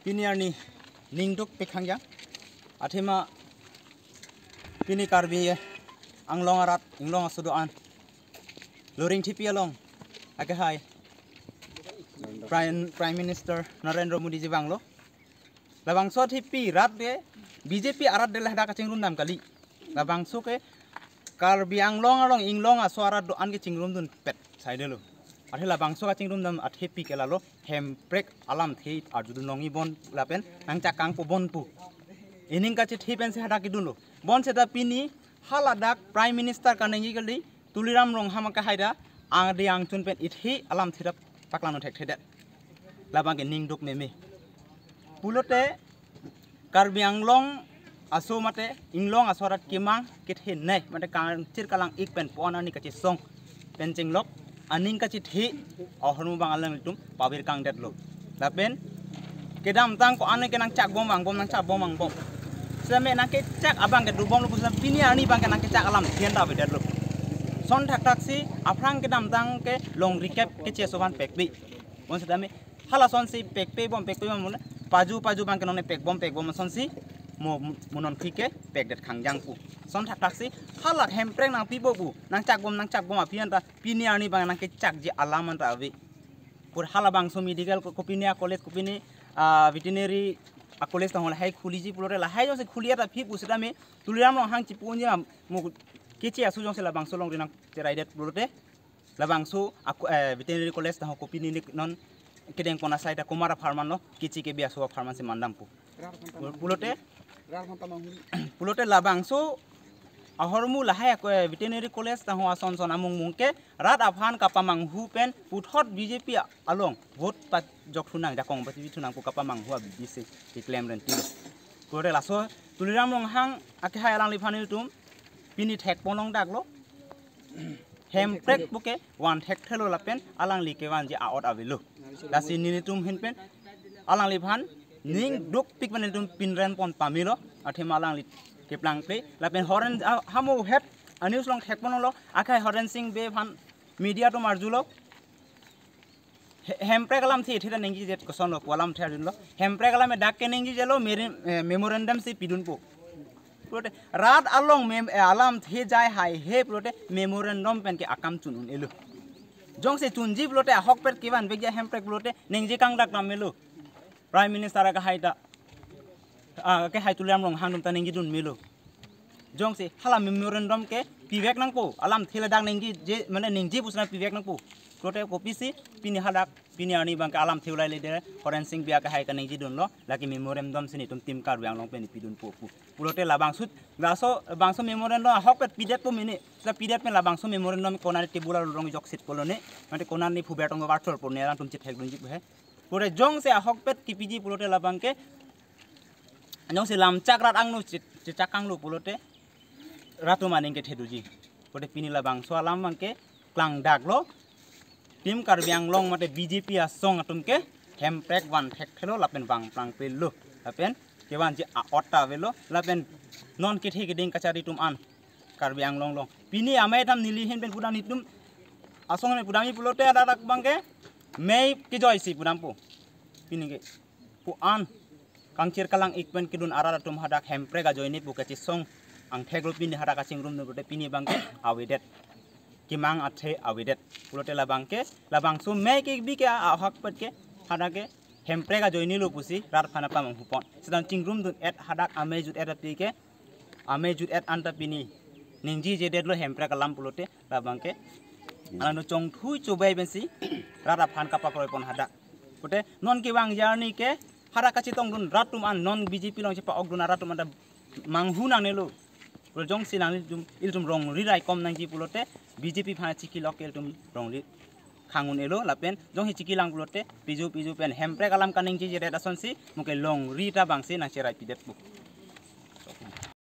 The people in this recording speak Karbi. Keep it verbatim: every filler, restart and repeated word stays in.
Pini arni ningduk pekhang ya. Athema pini Karbi Anglong arat, Inglong aso do-an Loringthepi along akehai Prime, Prime Minister Narendra Modi ji vanglo. Labangso athepi rat de, B J P arat de lahai hadak kachingrumdam kali. Labangso ke Karbi Anglong along Inglong aso arat do-an ke chingrumdunpet saidelo. Athe labangso kachingrumdam athepi ke lalo Hemprek alamthe arjudun nongji bon lapen nangchak kangpo bon pu. Ining kachethe pensi hadak kedunlo. Bonseta pini haladak Prime Minister kaningje kali, Tuliram Ronghang akehai ta angdi angchun pen ithe alamthe ta paklang non thekthedet. Labang ke ningduk meme. Pulote Karbi Anglong aso mate Inglong aso arat kemang kethenei mate kangchir kalang-ik pen pon ani kachesong pen chenglok aning kachethe ahormu abang alanglitum pavir kangdetlo. Lapen kedamtang ko-an ke nangchak bom vangbom, nangchak bom vangbom. Seme nangkechak abang ke dobomlo pusi pini arni abang ke nangkechak alamthe an ta avedetlo. Son thakthak si aphrang kedamtang ke longri kep keche aso aphan pekpe. Bonseta me hala sonsi pekpe bom, pekpe bom mane paju paju abang ke nonne pekbom, pekbom sonsi mo, mo non khike pekdet khangjang pu. Son thakthak si hala Hemprek nangpipo pu, nangchak bom, nangchak bom aphi an ta pini arni abang nangkechakji alam an ta ave. Pur halabangso medical ko, kopine a-college, kopine a-veterinary a-college tangho lahai khuliji pulote lahai jongsi khuli ta aphi pusita me Tuliram Ronghang chipu unji ma mo keche aso jongsi labangso longri nangcheraidet pulote labangso a-co-, eh, veterinary college tangho kopine nik non kedeng pon asai ta komat apharman lo, keche kebi aso apharman si mandampo. Pulote, pulote labangso ahormu lahai ako, eh, veterinary college tangho ason son amung mung ke rat aphan kapamanghu pen puthot B J P along vote pajok thunang, jakong pachini thunang pu kapamanghu abidi si keklem renti. Pulote laso Tuliram Ronghang akehai alangliphan ilitum pini thekpon longdaklo. Hemprek puke van thekthelo lapen alangli kevanji a-ot avelo. Lasi nelitum ahin pen alangliphan ningdukpik pen nelitum pinren pon pamelo. Athema alangli keplangple lapen Horen, ah, hamo het a-news along thekponlo, akehai Horen Sing Bey aphan media atum arjulo. He-, Hemprek alamthe, the ta ningjejet kosonlo pu alamthe arjulo. Hemprek alam dak ke ningjejelo meri-, eh, memorandum si pidunpo. Pulote rat along mem-, eh, alamthe jai haihe pulote memorandum pen ke akam chun un-elo. Jongsi chunji pulote ahokpet kevanvekji Hemprek pulote ningje kangdak nam melo. Prime Minister akehai ta, ah, akehai Tuliram Ronghang atum ta ningjedun melo. Jongsi hala memorandum ke pivek nangpo, alamthe ladak ningjeje, mane ningje pusina pivek nangpo. Pulote kopisi pini hadak, pini arni abang ke alamthe ulai lede, Horen Sing Bey akehai kaningjedunlo, lake memorandum si nelitum Team Karbi Anglong pen pidunpo pu. Pulote labangso, laso, bangso memorandum ahokpet pidetpo mene, sita pidet pen labangso memorandum konat table along joksit polone, mate konat ni phuber tong warthor pone alanglitum chithekdunji pu he. Pulote jongsi ahokpet kipiji pulote labang ke, jongsi lamchak rat angno che-, chechak angno pulote rat atum aning ketheduji. Pulote pini labangso alam abang ke klangdaklo. Team Karbi Anglong mate B J P asong atum ke Hemprek van thekthelo lapen vangplangpelo. Lapen kevanji a-ot ta avelo. Lapen non kethe keding kachari atum an Karbi Anglong along. Pini amei atum neli ahin pen pudam nelitum asong pen pudamji pulote adak abang ke mei kejoisi pudampo. Pini ke pu an kangchir kalang-ik pen kedun arat atum hadak Hemprek ajoine pu kachesong angthek lo pini hadak kachingrumdun pulote pini abang ke avedet. Kemang athe avedet. Pulote labang ke, labangso mei kebi ke ahokpet ke hadak ke Hemprek ajoinelo pusi rat aphan apamanghu pon. Sita chingrumdun-et hadak amei jut-et api ke, amei jut-et anta pini ningjejedetlo Hemprek alam pulote labang ke. Alangtum chongthui chobai pensi rat aphan kapakroi pon hadak. Pulote non kevangji arni ke hadak kachetongdun rat atum an, non B J P along chepa-okdun arat atum anta manghu nangnelo. Pulo jongsi nangtum, ilitum rongri raikom nangji pulote B J P aphan chikilok ke ilitum rongri khang un-elo lapen jongsi chikilang pulote piju piju pen Hemprek alam kaningjejedet asonsi mo ke longri ta abangsi nangcherai pidetpo.